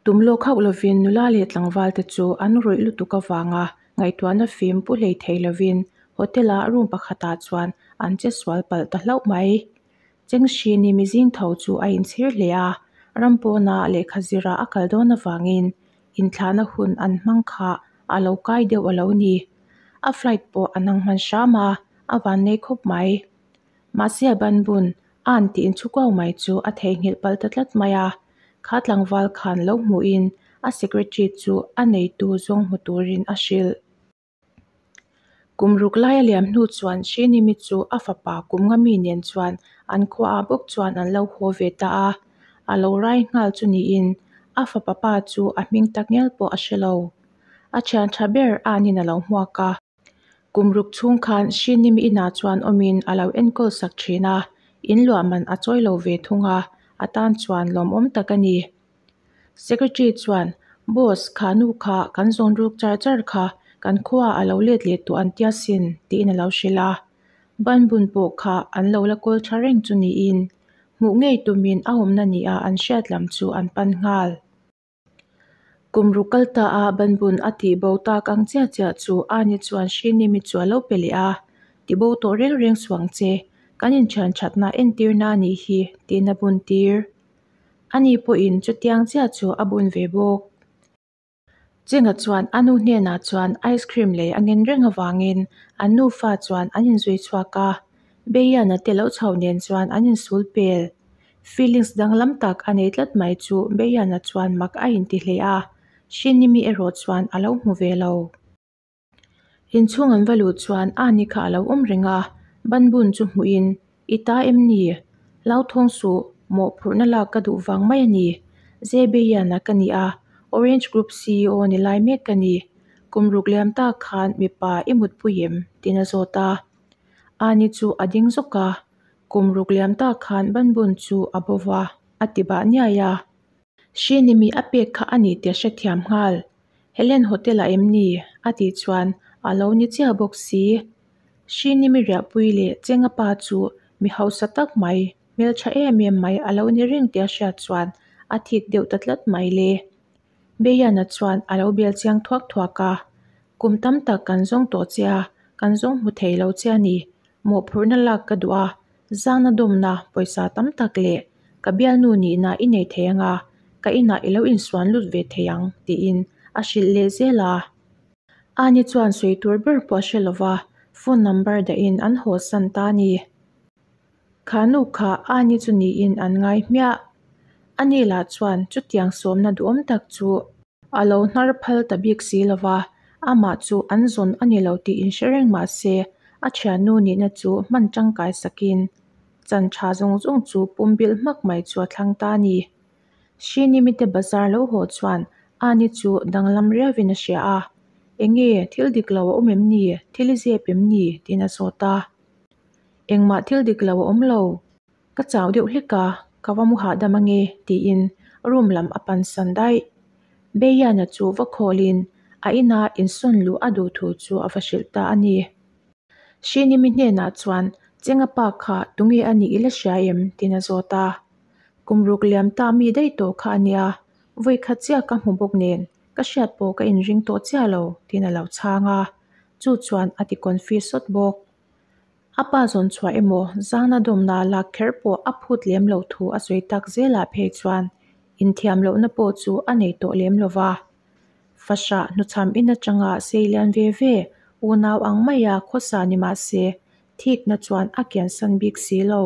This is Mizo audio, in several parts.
Tum lawk hauh lovin nula leh tlangvalte chu an rawih lutuk avanga ngaihtuahna fim pu hlei thei lovin hotel-a room pakhatah chuan an che sual palh ta hlauh mai. Chengxini mizing tho chu a inchhir hle a, ram pawna lehkha zira a kal dawn avangin inthlahna hun an hmang kha a lo kai deuh a lo ni. A flight pawh a nang hman hram a, a vannei khawp mai. Mahse a ban bun a'n tih inchhu kuau mai chu a theihnghilh palh ta tlat mai a, kha tlangval khan lo hmuhin a secretary chu a neitu zawng hmu turin a hrilh. Kum ruk lai a liam hnu chuan Hrinimi chu a fapa kum nga mi nen chuan an khuaah bawk chuan an lo haw ve ta a, a lo rai nghal chu niin a fapa pa chu a hming tak ngial pawh a hre lo. A thian tha ber Anin a lo hmuak a. Kum ruk chhung khan Hrinimi inah chuan awmin a lo enkawl sak thin a, in luah man a chawi lo ve thung a, a tan chuan lawmawm tak a ni. Secretary chuan, Boss, kha nu kha kan zawn ruk char char kha kan khuaah a lo let leh tawh an tia sin, tiin a lo hrilh a. Banbun pawh kha an lo la kawl tha reng chu niin, hmuh ngei tumin a awmna nia an hriat lam chu an pan nghal. Kum ruk kal ta a banbun a tih bo tak ang chiah chiah chu Ani chuan Hrinimi chu a lo pe leh a, Ti bo tawh reng reng suang che, kan inthian thatna entirna a nih hi, tiin a bun tir. Ani pawhin chutiang chiah chu a bun ve bawk. Chenga chuan a nu hnenah chuan ice cream lei a ngen reng avangin an nufa chuan an inzui chhuak a, Beiana te lo chho nen chuan an insul pel. Feelings danglam tak a nei tlat mai chu Beiana chuan mak a inti hle a, Hrinimi erawh chuan a lo hmu ve lo. Inchhung an va luh chuan Ani kha a lo awm reng a, banbun chu hmuhin, I ta em ni? Hlauthawng suh, mawhphurhna lak ka duh vang mai a ni. Zebeiana ka ni a, Orange Group ceo ni lai mek ka ni. Kum ruk liam tak khan mipa i mutpui em? tiin a zawt a. Ani chu a ding zawk a, Kum ruk liam tak khan banbun chu a bo va, a ti bah niai a. Hrinimi a pek kha a ni tih a hrethiam nghal. Helen hotel ah em ni? a tih chuan a lo ni chiah bawk si. Hrinimi riahpui leh Chenga pa chu mi hausa tak mai, hmeltha em em mai a lo ni reng tih a hriat chuan a thik deuh ta tlat mai le. Beiana chuan a lo bel chiang thuak thuak a, Kum tam tak kan zawng tawh che a, kan zawng hmu thei lo che a ni. Mawhphurhna lak ka duh a, zangna dawmna pawisa tam tak leh ka bialnu nihna i nei thei anga ka inah i lo insuan lut ve thei ang tiin a hrilh leh zel a. Ani chuan sawi tur ber pawh a hre lova, phone number dahin an haw san ta a ni. Kha nu kha Ani chu niin an ngai hmiah. Ani lah chuan chutiang sawmna duhawm tak chu a lo hnar phal ta bik si lova, amah chu an zawn a ni lo tih inhre reng mah se a thiannu nihna chu hman tangkai sakin chan tha zawng zawng chu pum bilh hmak mai chu a thlang ta a ni. Hrinimite bazar lo haw chuan Ani chu danglam riauin a hria a, Enge, thil dik lo a awm em ni? Thil i zep em ni? tiin a zawt a. Engmah thil dik lo a awm lo. Ka chau deuh hlek a, ka va mu hahdam ange, tiin room lam a pan san daih. Beiana chu va khawlin a ina insawn luh a duh thu chu a va hrilh ta a ni. Hrinimi hnenah chuan Chenga pa kha tunge a nih i la hria em? tiin a zawt a. Kum ruk liam ta mi daih tawh kha a nia, vawi khat chiah ka hmu bawk nen ka hriat pawh ka inring tawh chiah lo, tiin a lo chhang a. Chu chuan a ti confi sawt bawk. A pa zawn chhuah emaw zangna dawmna lak kher pawh a phut lem loh thu a sawi tak zelah phei chuan inthiam lohna pawh chu a nei tawh lem lo va. Fahrah hnuchham in atanga sei lian ve ve unau ang maia khawsa ni mah se thikna chuan a kiansan bik si lo.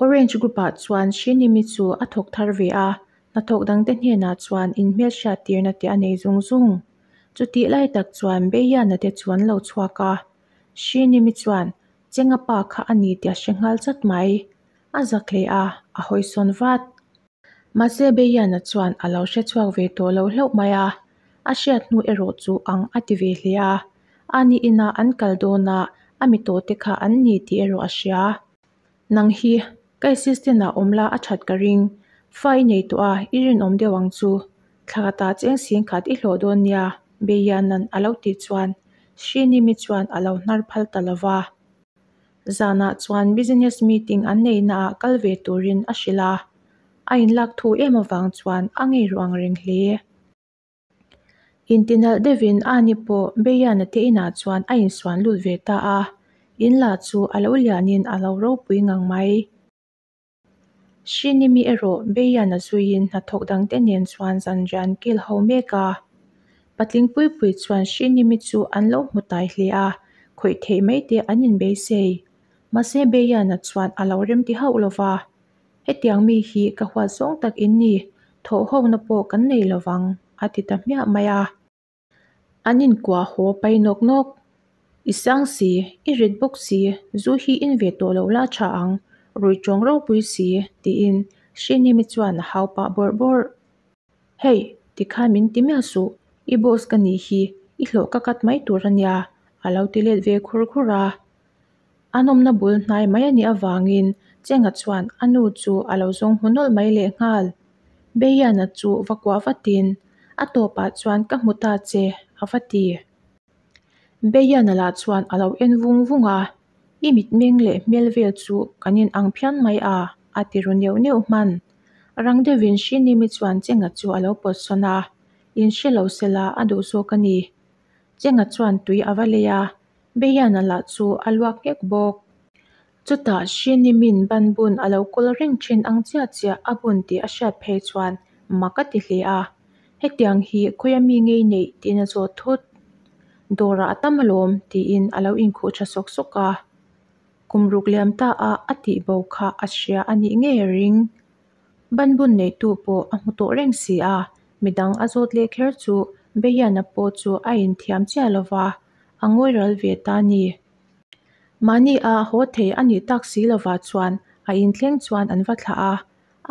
Orange Group ah chuan Hrinimi chu a thawk thar ve a, hnathawk dangte hnenah chuan inhmelhriat tirna te a nei zung zung. Chutih lai tak chuan Beiana te chu an lo chhuak a, Hrinimi chuan Chenga pa kha a ni tih a hre nghal chat mai. A zak hle a, a hawisawn vat. Mahse Beiana chuan a lo hre chhuak ve tawh lo hlauh mai a, a hriat hnu erawh chu ang a ti ve hle a, ani ina an kal dawna a mi tawh te kha an ni tih erawh a hria. Nang hi ka assistant ah awm la a that ka ring, fa i nei tawh a i rinawm deuh ang chu, thla khatah cheng sing khat i hlawh dawn nia Beiana'n a lo tih chuan Hrinimi chuan a lo hnar phal ta lo va. Zanah chuan business meeting an neihna ah kal ve turin a hrilh a. A inlak thu em avang chuan a ngei ru ang reng hle. Intinalh deuhin Ani pawh Beiana te inah chuan a insuan lut ve ta a, in lah chu a lo lianin a lo ropui ngang mai. Hrinimi erawh Beiana zuiin hnathawk dangte nen chuan zanriah an kil ho mek a. Patling pui pui chuan Hrinimi chu an lo hmu tai hle a, khawih theih mai te an inbeisei. Mahse Beiana chuan a lo remti hauh lo va, Hetiang mi hi ka huat zawng tak in ni, thawhhawkna pawh kan nei lo vang, a ti ta hmiah mai a. An inkuah haw pai nawk nawk. I sang si, i rit bawk si, zu hi in ve tawh lo la tha ang, rui tawng ropui si, tiin Hrinimi chuan a hau pah bawrh bawrh. Hei, tikhan min ti miah suh, i boss ka nih hi, i hlawh ka cut mai tur a nia, a lo ti let ve khur khur a. A nawmna bul hnai mai a nih avangin Chenga chuan a nu chu a lo zawng hmu nawlh mai lehnghal. Beiana chu va kuah vatin, A tawpah chuan ka hmu ta che, a va ti. Beiana lah chuan a lo en vung vung a, I mitmeng leh hmel vel chu kan in ang phian mai a, a ti ru neuh neuh hman. Rang deuhin Hrinimi chuan Chenga chu a lo pawt sawn a, In hre lo sela a duh zawk a ni. Chenga chuan tui a va lei a, Beiana lah chu a luak nghek bawk. Chutah Hrinimi'n ban bun a lo kawl reng thin ang chiah chiah a bun tih a hriat phei chuan mak a ti hle a, Hetiang hi khawia mi ngei neih tiin a zawt thut. Dawrah a tam alawm tiin a lo inkhuh tha sawk sawk a. Kum ruk liam ta a a tih bo kha a hria a nih ngei a ring. Ban bun neihtu pawh a hmu tawh reng si a, midang a zawt leh kher chu Beiana pawh chu a inthiam chiah lo va, a ngawi ral ve ta a ni. Mahni a haw thei a nih tak si lovah chuan a inthleng chuan an va thlah a,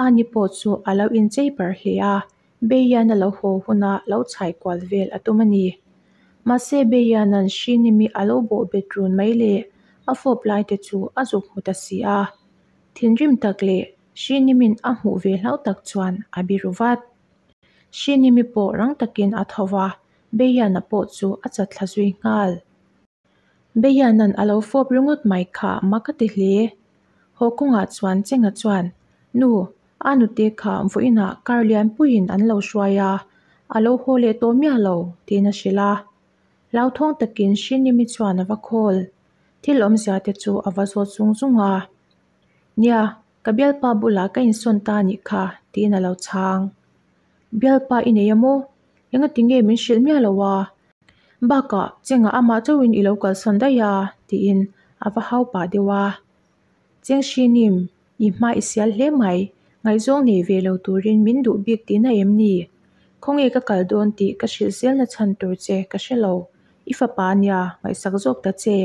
Ani pawh chu a lo inchei parh hle a, Beian a lo haw huna lo chhai kual vel a tum a ni. Mahse Beiana'n Hrinimi a lo bawh bet run mai leh a fawp lai te chu a zuk hmu ta si a. Thinrim tak leh Hrinimin a hmuh ve hlau tak chuan a biru vat. Hrinimi pawh rang takin a tho va, Beiana pawh chu a chat thla zui nghal. Beiana'n a lo fawp ringawt mai kha mak a ti hle. Haw kawngah chuan Chenga chuan, Nu, a nute kha vawiinah kar lianpuiin an lo hruai a, a lo haw leh tawh miah lo, tiin a hrilh a. Hlauthawng takin Hrinimi chuan a va khawl. Thil awmzia te chu a va zawt zung zung a. Nia, ka bialpa bulah ka insawn ta a nih kha, tiin a lo chhang. Bialpa i nei a maw? Engati nge min hrilh miah lo a? Bakah, Chengah amah chauhin i lo kalsawn daih a, tiin a va hau pah deuh a. Cheng Hrinim, i hma i sial hle mai, ngaihzawng nei ve lo turin min duh bik tihna em ni? Khawnge ka kal dawn tih ka hrilh zelna chhan tur che ka hre lo. I fapa nia, ngaihsak zawk ta che.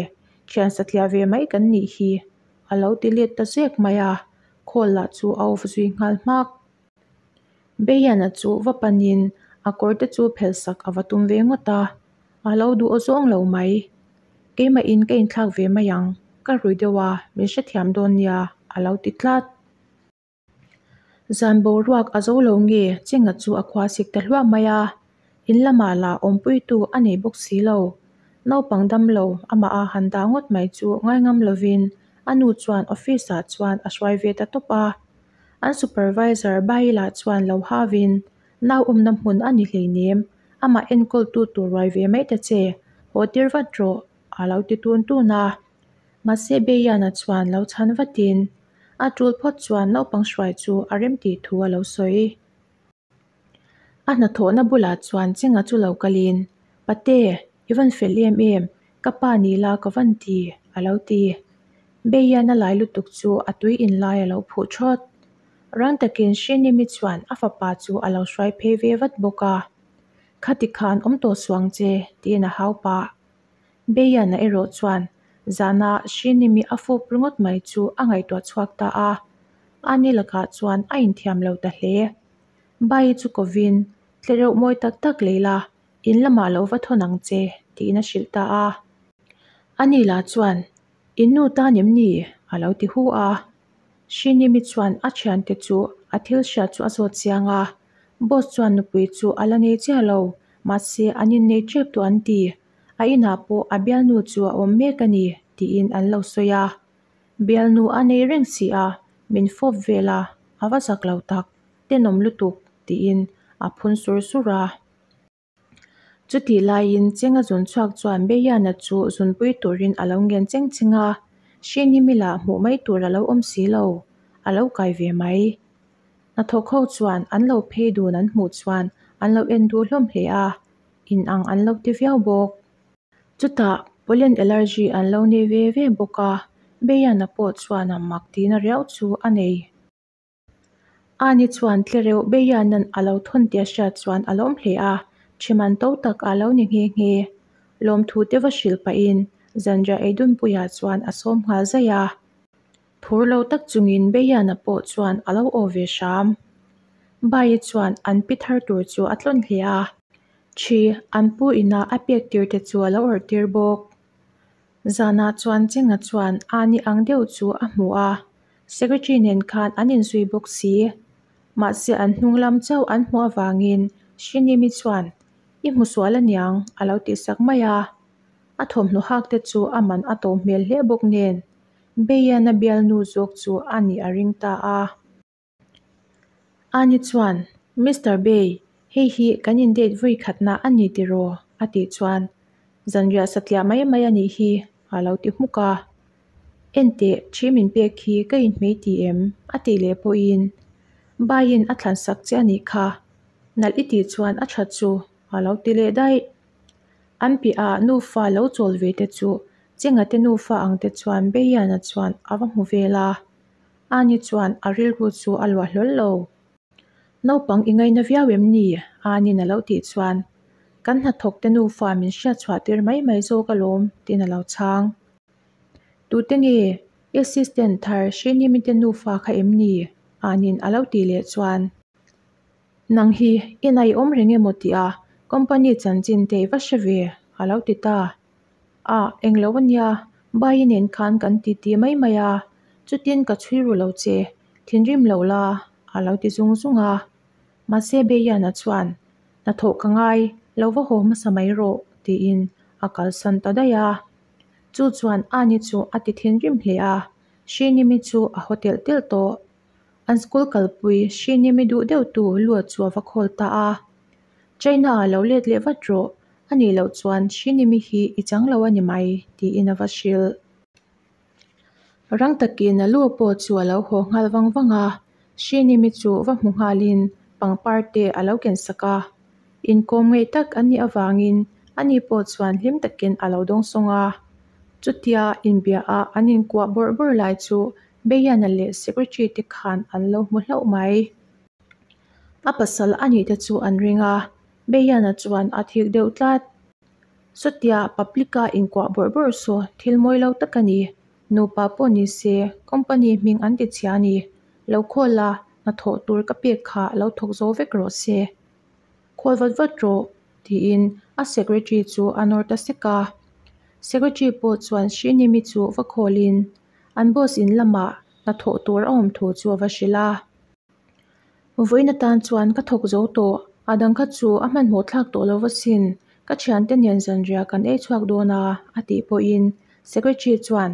Thian satliah ve mai kan nih hi, a lo ti let ta zek mai a, call lah chu a off zui nghal hmak. Beiana chu va panin a kawr te chu phelh sak a va tum ve ngawt a, a lo duh aw zawng lo mai. Keimahin ka inthlak ve mai ang, ka rui deuh a, min hrethiam dawn nia, a lo ti tlat. Zan boruak a zo lo nge Chenga chu a khua sik ta hluah mai a, in lamah lah awmpuitu a nei bawk si lo. Naupang damlo amah a han dah ngawt mai chu ngaingam lovin a nu chuan office ah chuan a hruai ve ta tawp a. An supervisor Baila chuan lo havin, Nau awmna hmun a ni hleinem, amah enkawltu tur ruai ve mai ta che, haw tir vat rawh, a lo ti tun tun a. Mahse Beiana chuan lo chhan vatin, a tul phawt chuan naupang hruai chu a rem tih thu a lo sawi. A hnathawhna bulah chuan Chenga chu lo kalin, Pate, i van fel em em, ka pa ni la ka van ti, a lo ti. Beian a lai lutuk chu a tui in lai a lo phuh thawt. Rang takin Hrinimi chuan a fapa chu a lo hruai phei ve vat bawk a. Khati khan awm tawh suang che, tiin a hau pah. Beiana erawh chuan zana Hrinimi a fawp ringawt mai chu a ngaihtuah chhuak ta a. Ani lakah chuan a inthiam lo ta hle. Bai chu kovin, Tlereuh mawi tak tak lei la, in lamah lo va thawn ang che, tiin a hrilh ta a. Ani lah chuan, In nu tan em ni? a lo ti hu a. Hrinimi chuan a thiante chu a thil hriat chu a zawt chiang a. Boss chuan nupui chu a la nei chiah lo, mahse an innei tep tawh an ti. A inah pawh a bialnu chu a awm mek a ni, tiin an lo sawi a. Bialnu a nei reng si a, min fawp vel a, a va zak lo tak. Tenawm lutuk, tiin a phun sur sur a. Chutih laiin Chenga zun chhuak chuan Beiana chu zunpui turin a lo ngen cheng cheng a, Hrinimi lah hmuh mai tur a lo awm si lo, a lo kai ve mai. Hnathawk ho chuan an lo phei dun an hmuh chuan an lo en duh hlawm hle a, in ang an lo ti viau bawk. Chutah pollen allergy an lo nei ve ve bawk a, Beiana pawh chuan a mak tihna riau chu a nei. Ani chuan tlereuh Beianan a lo thawn tih a hriat chuan a lawm hle a, thiman to tak a lo ni nghe nghe. Lawmthu te va hrilh pahin zanriah eidunpuiah chuan a sawm nghal zaih a. Phur lo tak chungin Beiana pawh chuan a lo aw ve hram. Bayi chuan an pi thar tur chu a tlawn hle a, thi an pu ina a pek tir te chu a lo awrh tir bawk. Zanah chuan Chenga chuan Ani ang deuh chu a hmu a, Secretary nen khan an inzui bawk si. Mahse an hnung lam chauh an hmuh avangin Hrinimi chuan, I hmu sual aniang, a lo tihsak mai a. A thawmhnaw hak te chu a man a to hmel hle bawk nen, Beian a bialnu zawk chu a nih a ring ta a. Ani chuan, Mister Bay, hei hi kan in date vawi khatna a ni tiraw? a tih chuan, Zanriah satliah mai mai a nih hi, a lo ti hmuk a. Enteh, thi min pek hi ka inhmei ti em? a tih leh pawhin, Bayin a thlan sak che a nih kha, nalh i tih chuan a tha chu, a lo ti leh daih. An piahah nufa lo chawl ve te chu Chenga te nufa ang te chuan Beiana chuan a va hmu vel a. Ani chuan a rilru chu a luah hlawl lo. Naupang i ngaina viau em ni? Ani'n a lo tih chuan, Kan hnathawk te nufa min hriat chhuah tir mai mai zawk alawm, tiin a lo chhang. Tute nge? I assistant thar Hrinimi te nufa kha em ni? Ani'n a lo tih leh chuan, Nang hi inah i awm reng emaw tih a company chanchin te i va hre ve, a lo ti ta. Ah, englo ania, Bayi nen khan kan titi mai mai a, chutin ka chhui ru lo che, thinrim lo la, a lo ti zung zung a. Mahse Beiana chuan, Hnathawh ka ngai, lo va haw hmasa mai rawh, tiin a kalsan ta daih a. Chu chuan Ani chu a ti thinrim hle a, Hrinimi chu a haw telh telh tawh. An school kalpui Hrinimi duh deuhtu Lua chu a va khawl ta a. China ah lo let leh vat rawh, a nih loh chuan Hrinimi hi i chang lo a ni mai, tiin a va hrilh. Rang takin a lu pawh chu a lo haw nghal vang vang a, Hrinimi chu va hmu nghalin pangpar te a lo ken sak a. Inkawm ngei tak an nih avangin ani pawh chuan hlim takin a lo dawngsawng a. Chutia inbia a an inkuah bawrh bawrh lai chu Beiana leh Secretary te khan an lo hmu hlauh mai. A pasal a nih te chu an ring a, Beiana chuan a thik deuh tlat. Sawtia public-a inkuah bawrh bawrh saw thil mawi lo tak a ni. Nupa pawh ni se company hming an ti chhia a ni. Lo khawl a, hnathawh tur ka pek kha lo thawk zo vek rawh se. Khawl vat vat rawh, tiin a secretary chu a nawr ta sek a. Secretary pawh chuan Hrinimi chu va khawlin an boss in lamah hnathawh tur a awm thu chu a va hrilh a. Vawiin atan chuan ka thawk zo tawh, a dang kha chu a hmanhmawh thlak tawh lo va sin, ka thiante nen zanriah kan ei chhuak dawn a, a tih pawhin Secretary chuan,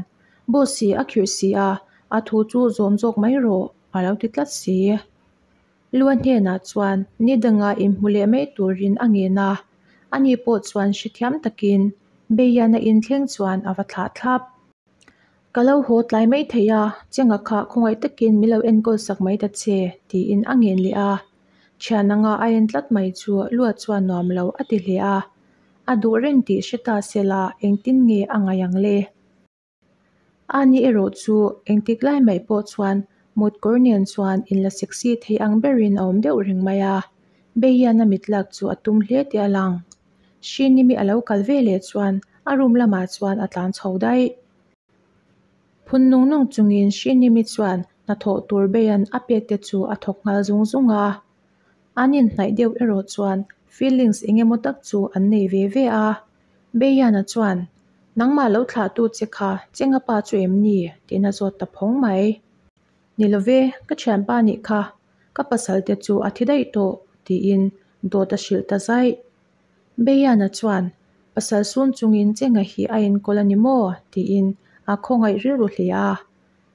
Boss hi a khirh si a, a thu chu zawm zawk mai rawh, a lo ti tlat si. Lua hnenah chuan ni danga inhmu leh mai turin a ngen a, ani pawh chuan hrethiam takin Beian a inthleng chuan a va thlah thlap. Ka lo haw tlai mai thei a, Chenga kha khawngaih takin min lo enkawl sak mai ta che, tiin a ngen leh a. Thian anga a en tlat mai chu Lua chuan nuam lo a ti hle a. A duh reng tih hre ta se la engtin nge a ngaih ang le? Ani erawh chu engtik lai mai pawh chuan mut kawr nen chuan inla sexy thei ang berin a awm deuh reng mai a. Beian a mit lak chu a tum hle tih a lang. Hrinimi a lo kal ve leh chuan a room lamah chuan a tlan chho daih. Phun nung nung chungin Hrinimi chuan hnathawh tur beian a pek te chu a thawk nghal zung zung a. An inhnaih deuh erawh chuan feelings eng emaw tak chu an nei ve ve a. Beiana chuan, Nangmah lo thlahtu che kha Chenga pa chu em ni? tiin a zawt ta phawng mai. Ni lo ve, ka thianpa nih kha, ka pasal te chu a thi daih tawh, tiin dawt a hrilh ta zaih. Beiana chuan, Pasal sun chungin Chenga hi a enkawl a ni maw? tiin a khawngaih rilru hle a.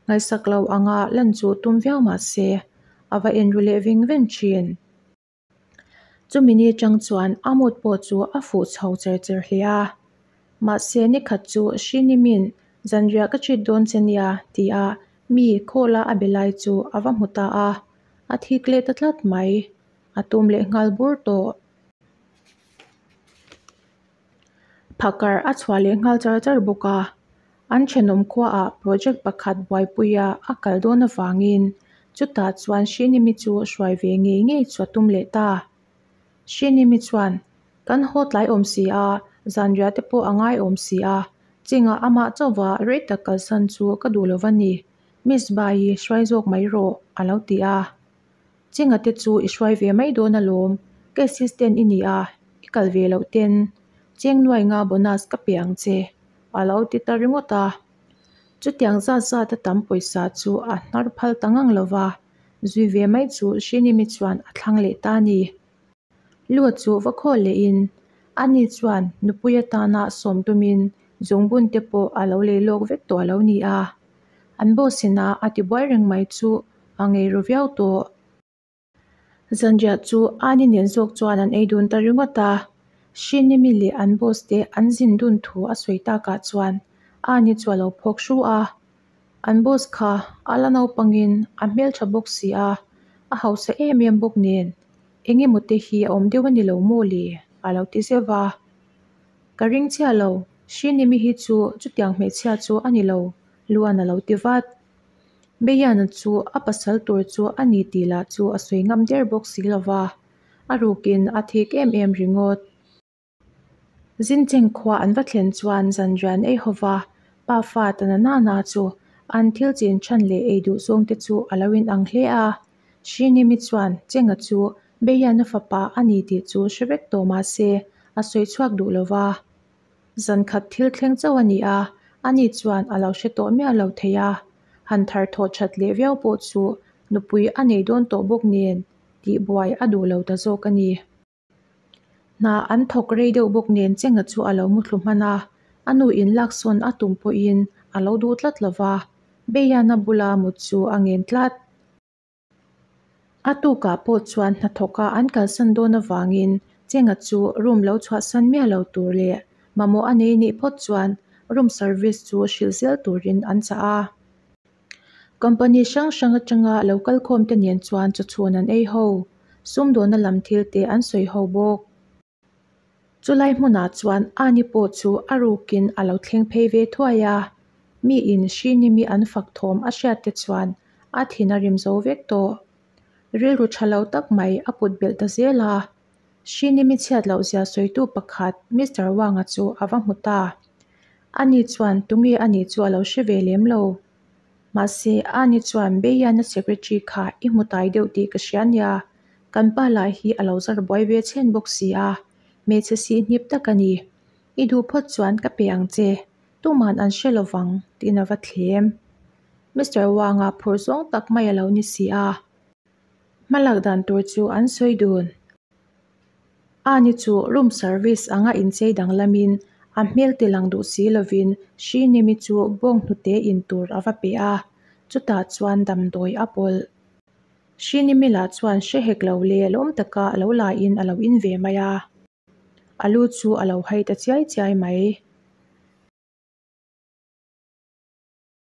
Ngaihsak lo anga lan chu tum viau mah se, a va en ru leh veng veng thin. Chumi ni atang chuan a mood pawh chu a fuh chho cher cher hle a. Mahse nikhat chu Hrinimin zanriah ka treat dawn che nia ti a mi call a a be lai chu a va hmu ta a, a thik leh ta tlat mai. A tum leh nghal bur tawh. Phakar a chhuah leh nghal char char bawk a. An thenawm khuaah project pakhat buaipuia a kal dawn avangin chutah chuan Hrinimi chu hruai ve ngei ngei chu a tum leh ta. Hrinimi chuan, Kan haw tlai awm si a, zanriah te pawh a ngai awm si a, chingah amah chauhva rei tak kalsan chu ka duh lo va ni, Miss Bai-i hruai zawk mai rawh, a lo ti a. Chinga te chu i hruai ve mai dawn alawm, ka assistant i ni a, i kal ve loh ten cheng nuai nga bonus ka pe ang che, a lo ti ta ringawt a. Chutiang zat zat a tam pawisa chu a hnar phal ta ngang lo va, zui ve mai chu Hrinimi chuan a thlang leh ta a ni. Lu chu va khaw lehin ani chuan nupui atana sawm tumin zungbun te pawh a lo lei lawk vek tawh a lo ni a. An boss ina a tibuai reng mai chu a ngei ru viau tawh. Zanriah chu Ani nen zawk chuan an ei dun ta ringawt a. Hrinimi leh an boss te an zin dun thu a sawi takah chuan Ani chu a lo phawk hru a. An boss kha a la naupangin a hmeltha bawk si a, a hausa em em bawk nen eng emaw te hi a awm deuh a ni lo maw le? a lo ti zeuh va. Ka ring chiah lo, Hrinimi hi chu chutiang hmeichhia chu a ni lo, Luan a lo ti vat. Beiana chu a pasal tur chu a ni tih lah chu a sawi ngam der bawk si lo va, a rukin a thik em em ringawt. Zincheng khua an va thlen chuan zanrian ei ho va, pa fa ta na nana chu an thil chin chhan leh ei duh zawng te chu a lo inang hle a. Hrinimi chuan Chenga chu Beiana fapa a ni tih chu hre vek tawh mah se a sawi chhuak duh lo va. Zan khat thil thleng chauh a ni a, ani chuan a lo hre tawh miah lo thei a, han thar thawh that leh viau pawh chu nupui a nei dawn tawh bawk nen tihbuai a duh lo ta zawk a ni. Hna an thawk rei deuh bawk nen Chenga chu a lo muthlu hman a, a nu in laksawn a tum pawhin a lo duh tlat lo va, Beiana bula mut chu a ngen tlat. A tukah pawh chuan hnathawka an kalsan dawn avangin Chenga chu room lo chhuahsan miah lo tur leh mamawh a nei nih phawt chuan room service chu hrilh zel turin an chah a. Company hrang hrang atanga lo kalkhawm te nen chuan chawchhun an ei ho, sumdawna lam thil te an sawi ho bawk. Chulai hmunah chuan Ani pawh chu a rukin a lo thleng phei ve thuai a, miin Hrinimi an fak thawm a hriat te chuan a thin a rim zo vek tawh. Rilru tha lo tak mai a put belh ta zel a, Hrinimi chhiat loh zia sawitu pakhat Mister Wanga chu a va hmu ta. Ani chuan tunge a nih chu a lo hre ve lem lo. Mahse, Ani chuan Beiana secretary kha i hmu tai deuh tih ka hria nia, kan pa lah hi a lo zar buai ve chhen bawk si a, hmeichhe sih hnip tak a ni. I duh phawt chuan ka pe ang che, tuman an hre lo vang, tiin a va thlem. Mister Wanga phur zawng tak mai a lo ni si a. Hmalak dan tur chu an sawi dun. Ani chu room service anga inchei danglamin a hmel ti lang duh si lovin Hrinimi chu bawng hnute in tur a va pe a, chutah chuan damdawi a pawlh. Hrinimi lah chuan hre hek lo le lawm taka a lo laiin a lo in ve mai a. A lu chu a lo hai ta chiai chiai mai.